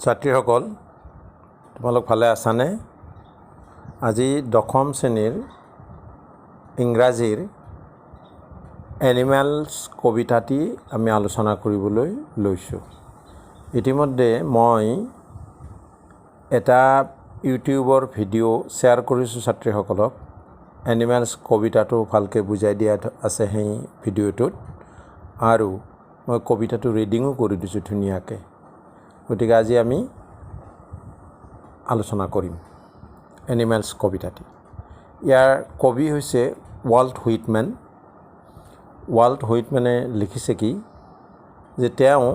ছাত্ৰীসকল, তোমালোক ভালে আছানে? আজি দশম শ্ৰেণীৰ ইংৰাজীৰ এনিমেলছ কবিতাটি আমি আলোচনা কৰিবলৈ লৈছোঁ। ইতিমধ্যে মই এটা ইউটিউবৰ ভিডিঅ' শ্বেয়াৰ কৰিছোঁ ছাত্ৰীসকলক। এনিমেলছ কবিতাটো ভালকৈ বুজাই দিয়া আছে সেই ভিডিঅ'টোত আৰু মই কবিতাটো ৰিডিঙো কৰি দিছোঁ ধুনীয়াকৈ। গতিকে আজি আমি আলোচনা কৰিম এনিমেলছ কবিতাটি। ইয়াৰ কবি হৈছে ৱাল্ট হুইটমেন। ৱাল্ট হুইটমেনে লিখিছে কি যে তেওঁ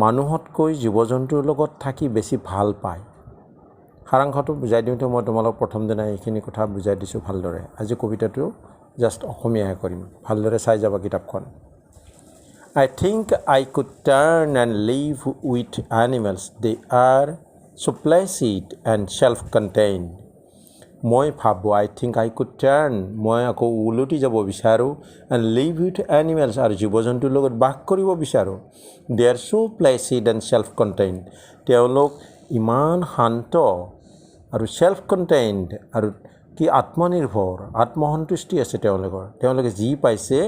মানুহতকৈ জীৱ জন্তুৰ লগত থাকি বেছি ভাল পায়। সাৰাংশটো বুজাই দিওঁতে মই তোমালোক প্ৰথম দিনা এইখিনি কথা বুজাই দিছোঁ ভালদৰে। আজি কবিতাটো জাষ্ট অসমীয়াহে কৰিম। ভালদৰে চাই যাবা কিতাপখন। I think I could turn and live with animals. They are so placid and self contained. মই ভাবোঁ, I think I could turn, মই আকৌ ওলটি যাব বিচাৰোঁ, এণ্ড লিভ উইথ এনিমেলছ, আৰু জীৱ জন্তুৰ লগত বাস কৰিব বিচাৰোঁ। They are so placid and self contained. তেওঁলোক ইমান শান্ত আৰু ছেল্ফ কণ্টেইনড আৰু কি আত্মনিৰ্ভৰ, আত্মসন্তুষ্টি আছে তেওঁলোকৰ। তেওঁলোকে যি পাইছে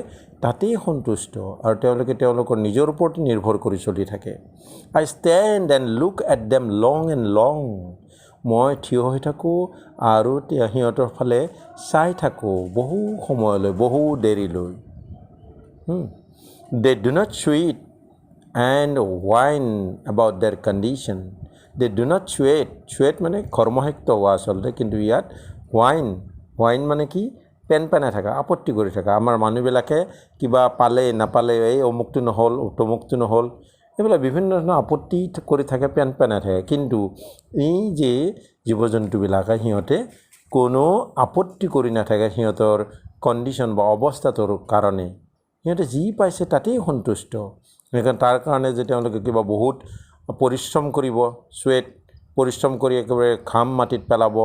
তাতেই সন্তুষ্ট আৰু তেওঁলোকে তেওঁলোকৰ নিজৰ ওপৰত নিৰ্ভৰ কৰি চলি থাকে। I stand and look at them long and long. মই থিয় হৈ থাকোঁ আৰু সিহঁতৰ ফালে চাই থাকোঁ বহু সময়লৈ, বহু দেৰিলৈ। They do not sweat and whine about their condition. They do not sweat. Sweat মানে কৰ্মশক্ত হোৱা আচলতে, কিন্তু ইয়াত হোৱাইন, হোৱাইন মানে কি? পেন পেনাই থকা, আপত্তি কৰি থকা। আমাৰ মানুহবিলাকে কিবা পালে নাপালে, এই অমুকটো নহ'ল, তমুকটো নহ'ল, এইবিলাক বিভিন্ন ধৰণৰ আপত্তি কৰি থাকে, পেন পেনাই থাকে। কিন্তু এই যে জীৱ জন্তুবিলাকে, সিহঁতে কোনো আপত্তি কৰি নাথাকে সিহঁতৰ কণ্ডিশ্যন বা অৱস্থাটোৰ কাৰণে। সিহঁতে যি পাইছে তাতেই সন্তুষ্ট। সেইকাৰণে তাৰ কাৰণে যে তেওঁলোকে কিবা বহুত পৰিশ্ৰম কৰিব, চুৱেট, পৰিশ্ৰম কৰি একেবাৰে ঘাম মাটিত পেলাব,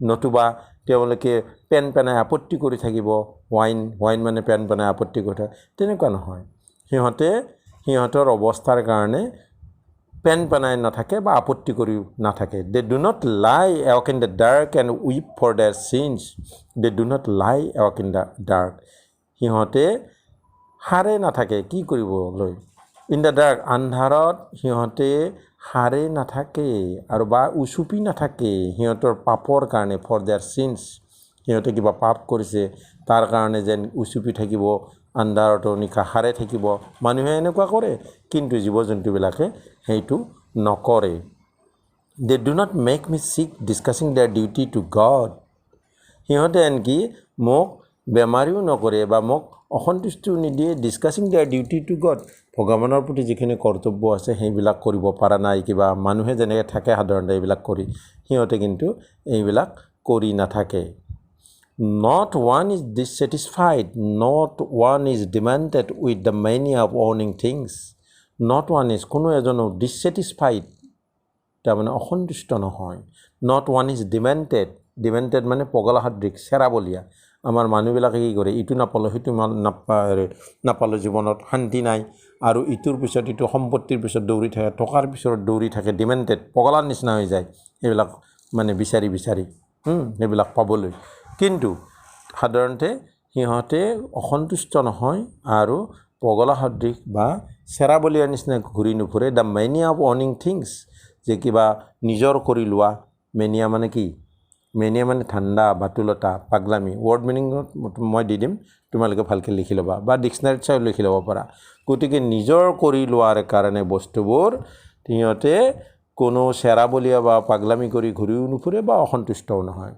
নতুবা তেওঁলোকে পেন পেনাই আপত্তি কৰি থাকিব, হোৱাইন, হোৱাইন মানে পেন পেনাই আপত্তি কৰি থাকে, তেনেকুৱা নহয়। সিহঁতে সিহঁতৰ অৱস্থাৰ কাৰণে পেন পেনাই নাথাকে বা আপত্তি কৰি নাথাকে। They do not lie awake in the dark and weep for their sins. They do not lie awake in the dark, সিহঁতে সাৰে নাথাকে। কি কৰিবলৈ? ইন the dark, আন্ধাৰত সিহঁতে সাৰে নাথাকে আৰু বা উচুপি নাথাকে সিহঁতৰ পাপৰ কাৰণে, ফৰ there চিনছ। সিহঁতে কিবা পাপ কৰিছে, তাৰ কাৰণে যেন উচুপি থাকিব আন্ধাৰতো নিশা সাৰে থাকিব। মানুহে এনেকুৱা কৰে, কিন্তু জীৱ জন্তুবিলাকে সেইটো নকৰে। They do not make me sick discussing their duty to God. সিহঁতে আনকি মোক বেমাৰীও নকৰে বা মোক অসন্তুষ্টিও নিদিয়ে discussing their duty to God, ভগৱানৰ প্ৰতি যিখিনি কৰ্তব্য আছে সেইবিলাক কৰিব পৰা নাই। কিবা মানুহে যেনেকৈ থাকে সাধাৰণতে এইবিলাক কৰি, সিহঁতে কিন্তু এইবিলাক কৰি নাথাকে। Not one is dissatisfied, not one is demented with the mania of owning things. Not one is, কোনো এজনো ডিছছেটিছফাইড, তাৰমানে অসন্তুষ্ট নহয়। Not one is demented. Demented মানে পগলা সদৃশ, চেৰাবলীয়া। আমাৰ মানুহবিলাকে কি কৰে? ইটো নাপালোঁ, সেইটো নাপালোঁ, জীৱনত শান্তি নাই আৰু ইটোৰ পিছত ইটো সম্পত্তিৰ পিছত দৌৰি থাকে, টকাৰ পিছত দৌৰি থাকে। ডিমেণ্টেড, পগলাৰ নিচিনা হৈ যায় সেইবিলাক মানে বিচাৰি বিচাৰি সেইবিলাক পাবলৈ। কিন্তু সাধাৰণতে সিহঁতে অসন্তুষ্ট নহয় আৰু পগলা সদৃশ বা চেৰাবলীয়াৰ নিচিনা ঘূৰি নুফুৰে। The mania of owning things, যে কিবা নিজৰ কৰি লোৱা। মেনিয়া মানে কি? মেনিয়া মানে ঠাণ্ডা, বাতুলতা, পাগলামি। ৱৰ্ড মিনিঙত মই দি দিম, তোমালোকে ভালকৈ লিখি ল'বা বা ডিক্সনাৰীত চাই লিখি ল'ব পাৰা। গতিকে নিজৰ কৰি লোৱাৰ কাৰণে বস্তুবোৰ সিহঁতে কোনো চেৰাবলীয়া বা পাগলামি কৰি ঘূৰিও নুফুৰে বা অসন্তুষ্টও নহয়।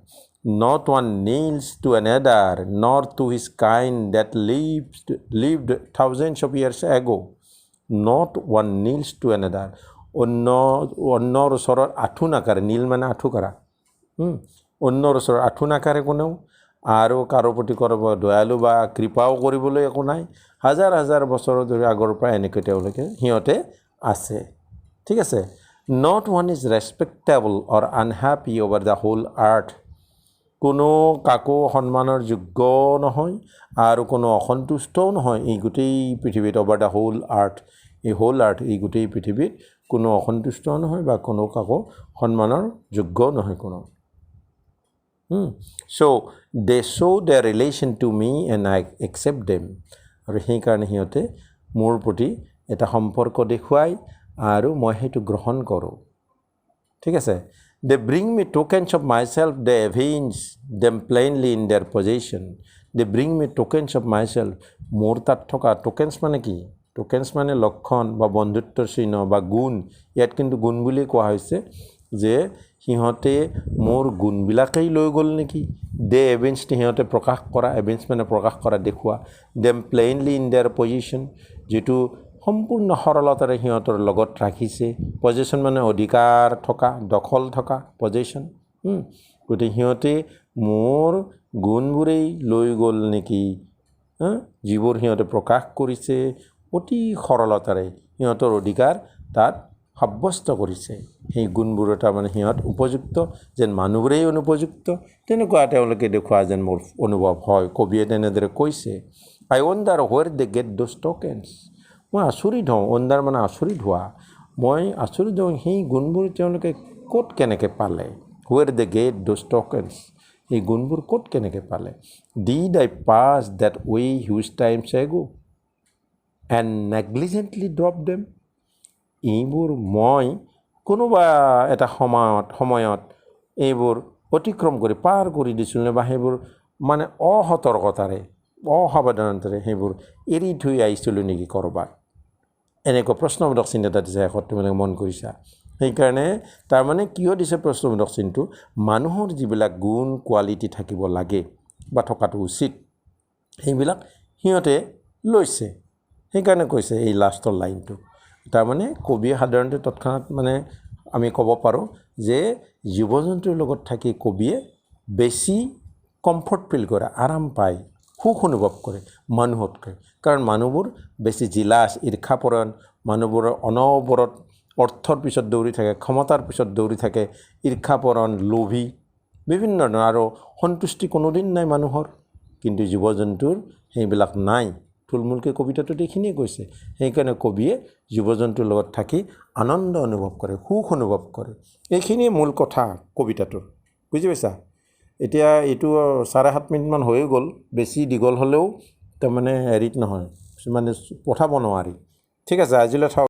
Not one kneels to another nor to his kind that lived thousands of years ago. Not one kneels to another, অন্য অন্যৰ ওচৰত আঁঠু নাকাঢ়ে। নীল মানে আঁঠু কঢ়া। অন্যৰ ওচৰত আঁঠু নাকাঢ়ে কোনেও আৰু কাৰো প্ৰতি কৰিব দয়ালু বা কৃপাও কৰিবলৈ একো নাই। হাজাৰ হাজাৰ বছৰ ধৰি আগৰ পৰা এনেকৈ তেওঁলোকে সিহঁতে আছে। ঠিক আছে। Not one is respectable or unhappy over the whole earth. কোনো কাকো সন্মানৰ যোগ্য নহয় আৰু কোনো অসন্তুষ্টও নহয় এই গোটেই পৃথিৱীত, অভাৰ the whole earth. এই হোল আৰ্থ, এই গোটেই পৃথিৱীত কোনো অসন্তুষ্ট নহয় বা কোনো কাকো সন্মানৰ যোগ্যও নহয় কোনো। So they show the relation to me and I accept them. আৰু সেইকাৰণে সিহঁতে মোৰ প্ৰতি এটা সম্পৰ্ক দেখুৱায় আৰু মই সেইটো গ্ৰহণ কৰোঁ। ঠিক আছে। They bring me tokens of myself, they evince them plainly in their possession. They bring me tokens of myself. মোৰ তাত থকা টোকেনছ মানে কি? টোকেনছ মানে লক্ষণ বা বন্ধুত্বৰ চিহ্ন বা গুণ। ইয়াত কিন্তু গুণ বুলি কোৱা হৈছে যে সিহঁতে মোৰ গুণবিলাকেই লৈ গ'ল নেকি? দে এভিন্স, সিহঁতে প্ৰকাশ কৰা, এভিন্স মানে প্ৰকাশ কৰা, দেখুওৱা, them plainly in their possession, যিটো সম্পূৰ্ণ সৰলতাৰে সিহঁতৰ লগত ৰাখিছে। পজেশ্যন মানে অধিকাৰ থকা, দখল থকা, পজেশ্যন। গতিকে সিহঁতে মোৰ গুণবোৰেই লৈ গ'ল নেকি, যিবোৰ সিহঁতে প্ৰকাশ কৰিছে অতি সৰলতাৰে, সিহঁতৰ অধিকাৰ তাত সাব্যস্ত কৰিছে। সেই গুণবোৰৰ তাৰমানে সিহঁত উপযুক্ত যেন, মানুহবোৰেই অনুপযুক্ত, তেনেকুৱা তেওঁলোকে দেখুওৱা যেন মোৰ অনুভৱ হয়। কবিয়ে তেনেদৰে কৈছে। I wonder where they get those tokens. মই আচৰিত হওঁ। ৱণ্ডাৰ মানে আচৰিত হোৱা। মই আচৰিত হওঁ, সেই গুণবোৰ তেওঁলোকে ক'ত কেনেকৈ পালে? Where they get those tokens, এই গুণবোৰ ক'ত কেনেকৈ পালে? Did I pass that way huge times ago and negligently drop them? এইবোৰ মই কোনোবা এটা সময়ত এইবোৰ অতিক্ৰম কৰি পাৰ কৰি দিছিলোঁ নে, বা সেইবোৰ মানে অসতৰ্কতাৰে, অসাৱধানতাৰে সেইবোৰ এৰি থৈ আহিছিলোঁ নেকি ক'ৰবাত? এনেকুৱা প্ৰশ্নবোধক চিন এটা দিছে শেষত, তোমালোকে মন কৰিছা। সেইকাৰণে তাৰমানে কিয় দিছে প্ৰশ্নবোধক চিনটো? মানুহৰ যিবিলাক গুণ, কোৱালিটি থাকিব লাগে বা থকাটো উচিত, সেইবিলাক সিহঁতে লৈছে। সেইকাৰণে কৈছে এই লাষ্টৰ লাইনটো। তাৰমানে কবিয়ে সাধাৰণতে তৎক্ষণাত মানে আমি ক'ব পাৰোঁ যে জীৱ জন্তুৰ লগত থাকি কবিয়ে বেছি কমফৰ্ট ফিল কৰে, আৰাম পায়, সুখ অনুভৱ কৰে মানুহতকৈ। কাৰণ মানুহবোৰ বেছি জিলাছ, ঈৰ্ষাপৰায়ণ। মানুহবোৰৰ অনবৰত অৰ্থৰ পিছত দৌৰি থাকে, ক্ষমতাৰ পিছত দৌৰি থাকে, ঈৰ্ষাপৰায়ণ, লোভী, বিভিন্ন ধৰণৰ, আৰু সন্তুষ্টি কোনোদিন নাই মানুহৰ। কিন্তু জীৱ জন্তুৰ সেইবিলাক নাই। থুলমূলকৈ কবিতাটোত এইখিনিয়ে কৈছে। সেইকাৰণে কবিয়ে জীৱ জন্তুৰ লগত থাকি আনন্দ অনুভৱ কৰে, সুখ অনুভৱ কৰে। এইখিনিয়ে মূল কথা কবিতাটোৰ। বুজি পাইছা? এতিয়া এইটো 7.5 মিনিটমান হৈয়ে গ'ল। বেছি দীঘল হ'লেও তাৰমানে হেৰিত নহয়, মানে পঠাব নোৱাৰি। ঠিক আছে, আজিলৈ থাওক।